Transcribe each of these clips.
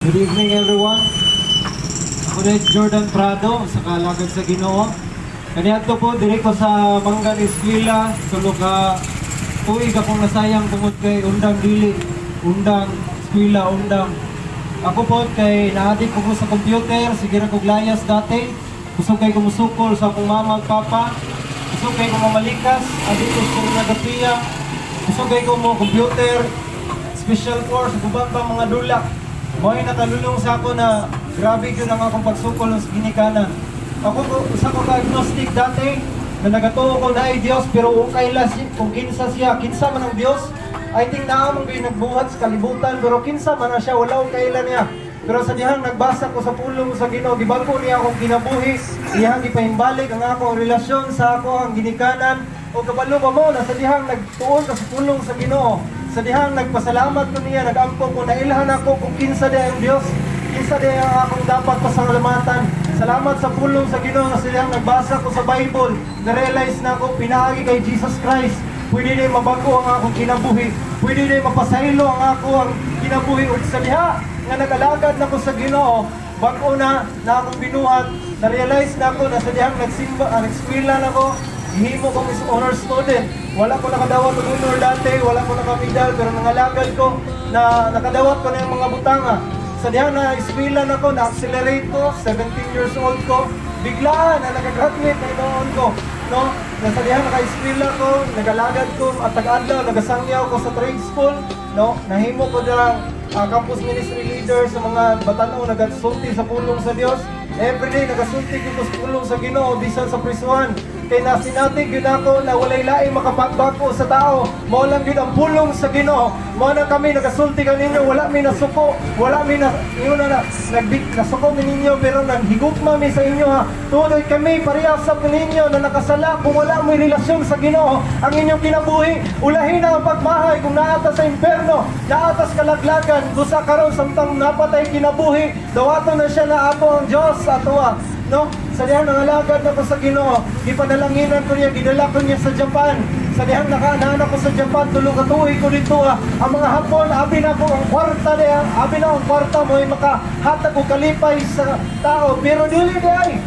Good evening, everyone. Ako na Jordan Prado sa Kalagad sa Ginoo. Kaniadto po diri ko sa Manggan Eskwela, tulo ka tuig akong nasayang tungod kay undang dili, undang eskwela, undang. Ako po kay naadik ko sa computer, sige ra kog layas dati. Kusog kay kumusukol sa akong mama ug papa. Kusog kay ko mamalikas, adik ko sa pornografiya. Kusog kay ko mo computer, special force, uban pa mga dula. Mo'y nakalulong sa ako na grabe yun ang akong pagsukol ng ginikanan. Ako ko, usa ko ka agnostic dati, na nagatuo ko na ay Dios, pero okay la si, kung kinsa siya, kinsa man ang Dios. I think naa man gyud nagbuhat sa kalibutan, pero kinsa man na siya, wala ko kaila niya. Pero sa dihang nagbasa ko sa pulong sa Ginoo, gibago niya akong kinabuhi, iyang gipahimbalik ang akong relasyon sa ako ang ginikanan. O kabalo ba mo na sa dihang nagtuon ka sa pulong sa Ginoo, sa dihang nagpasalamat ko niya, nagampo ko, nailhan ako kung kinsa di ang Dios, kinsa di ang akong dapat pasalamatan. Salamat sa pulong sa Ginoo na sa dihang nagbasa ko sa Bible, na-realize na ako pinaagi kay Jesus Christ. Pwede na mabago ang akong kinabuhi. Pwede na mapasaylo ang ako ang kinabuhi. Ug sa diha nga nag-alagad na ko sa Ginoo, bag-o na na akong binuhat, na-realize na ako na sa dihang nagsimba, nag-eskwela na ko, gihimo kong is honor student. Wala ko nakadawat og honor dati, wala ko nakamedal, pero nangalagad ko na nakadawat ko na yung mga butanga. Sa dihang na eskwela na ko, na-accelerate ko, 17 years old ko, biglaan na nakagraduate na inoon ko. No? Na sa dihang naka-eskwela ko, nagalagad ko, at tag-adlaw, nagasangyaw ko sa trade school, no? Nahimo ko dirang campus ministry leader sa mga batan-ong nagasulti sa pulong sa Dios. Everyday nagasulti ko sa pulong sa Ginoo bisan sa prisuhan. Kay nasinati gyud ako na walay laing makapagbag-o sa tao. Mao lang gyud ang pulong sa Ginoo. Mao na kami nagasulti kaninyo, wala mi nasuko, wala mi na ingon na nagbig nasuko mi ninyo, pero naghigugma mi sa inyo ha. Tuloy kami parehas sa ninyo na nakasala. Kung wala mo'y relasyon sa Ginoo, ang inyong kinabuhi, ulahin na ang pagmahay kung naata sa imperno, naata sa kalaglagan, busa karon samtang naa pa tay kinabuhi, dawaton na siya na ato ang Dios sa atoa. No? Sa dihang nangalagad na ko sa Ginoo, gipanalanginan ko niya, gidala ko niya sa Japan. Sa dihang nakaanana ko sa Japan, tulo ka tuig ko dito ah. Ang mga Hapon, abi na ko ang kwarta niya, abi na ang kwarta mo ay makahatag og kalipay sa tao. Pero dili di ay.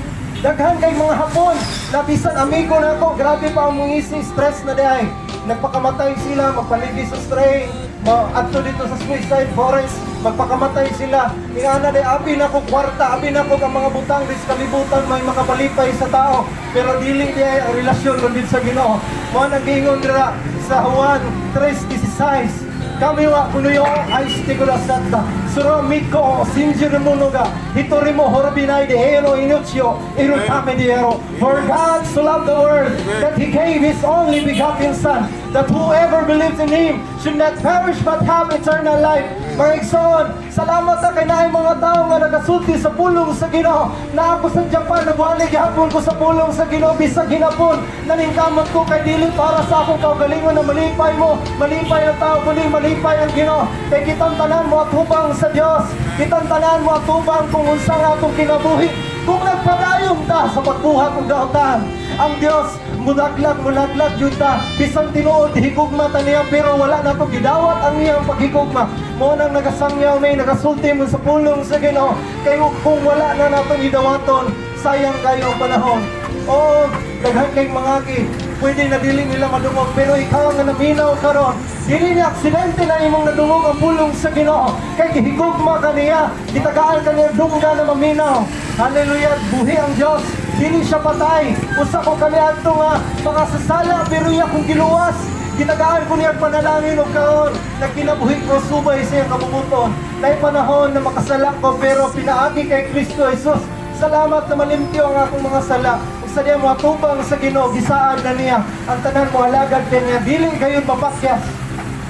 Daghan kay mga Hapon, na bisan amigo na ako, grabe pa ang mga stress na di ay. Nagpakamatay sila, magpaligi sa train, adto dito sa suicide forest, magpakamatay sila. Ingana di, abi na ko kwarta, abi na ko ang mga butang di sa kalibutan may makapalipay sa tao. Pero dili di ay ang relasyon kundi sa Ginoo. Mo nang giingon dira sa Juan 3:16. 神はこの世を愛してくださった。それは御子を信じる者が一人も滅びないで永遠の命を得るためであろう。For God so loved the world that He gave His only begotten Son, that whoever believes in Him should not perish but have eternal life. Mga igsoon, salamat na kay naay mga tao nga nagasulti sa pulong sa Ginoo. Na ako sa Japan, nagwali gihapon ko sa pulong sa Ginoo bisag hinapon. Naningkamot ko kay dili para sa akong kaugalingon na malipay mo, malipay ang tao, kundi malipay ang Ginoo. Kay kitang tanan mo atubang sa Dios. Kitang tanan mo atubang kung unsa nga atong kinabuhi. Kung nagpadayon ta sa pagbuhat og daotan, ang Dios mulaglag, mulaglag yun ta. Bisan tinuod higugma ta niya, pero wala na to gidawat ang iyang paghigugma. Mo nang nagasangyaw may nagasulti mo sa pulong sa Ginoo. Kay kung wala na natong gidawaton, sayang kayo ang panahon. Oo, daghan kay mangagi. Pwede na dili nila madungog, pero ikaw nga naminaw karon, dili ni aksidente na imong nadungog ang pulong sa Ginoo. Kay gihigugma ka niya, gitagaan ka niya dungga na maminaw. Hallelujah, buhi ang Dios. Dili siya patay. Usa ko kaniadto nga makasasala, pero iya kong giluwas. Gitagaan ko niya ang panalangin og karon nagkinabuhi ko subay sa iyang kabubut-on. Nay panahon na makasala ko, pero pinaagi kay Kristo Jesus. Salamat na malimpyo ang akong mga sala. Ug sa diya mo atubang sa Ginoo, gisaad na niya ang tanan mo alagad kaniya. Dili kayo papakyas.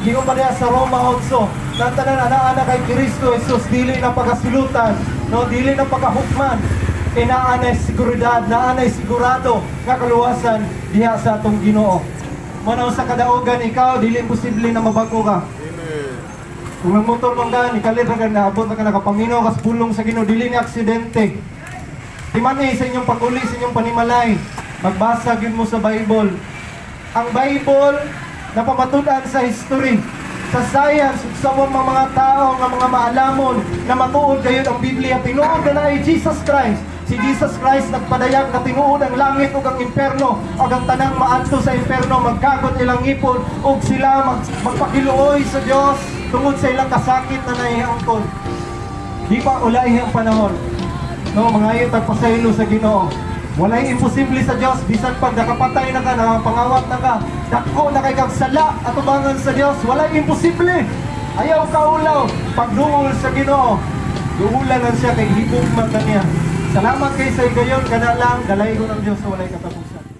Giingon pa niya sa Roma 8, na ang tanan ana-ana kay Kristo Jesus dili na pagasilutan, no, dili na pagahukman. Kay naa nay seguridad, naa nay sigurado nga kaluwasan diha sa atong Ginoo. Manaw sa kadaugan ikaw, dili imposible na mabago ka. Kung ang motor man ka, nikalit ra ka, naabot na ka, nakapaminaw ka sa pulong sa Ginoo, dili ni aksidente. Timan sa inyong pag-uli, sa inyong panimalay, magbasa gyud mo sa Bible. Ang Bible napamatud-an sa history. Sa science ug sa mga mga tao nga mga maalamon na matuod gayud ang Biblia, tinuod na naay Jesus Christ. Si Jesus Christ nagpadayag na tinuod ang langit ug ang impierno, ug ang tanang maadto sa impierno magkagot ilang ngipon ug sila magpakiluoy sa Dios tungod sa ilang kasakit na nahiangkon. Di pa ulay ang panahon. No, mga tagpasaylo sa Ginoo. Walay imposible sa Dios. Bisan pag nakapatay na ka, nakapangawat na ka, dako na kay kag sala atubangan sa Dios, walay imposible. Ayaw kaulaw pagduol sa Ginoo. Duulan lang siya kay higugma kaniya. Salamat kay sa higayon. Kana lang, dalaygon ang Dios sa walay katapusan.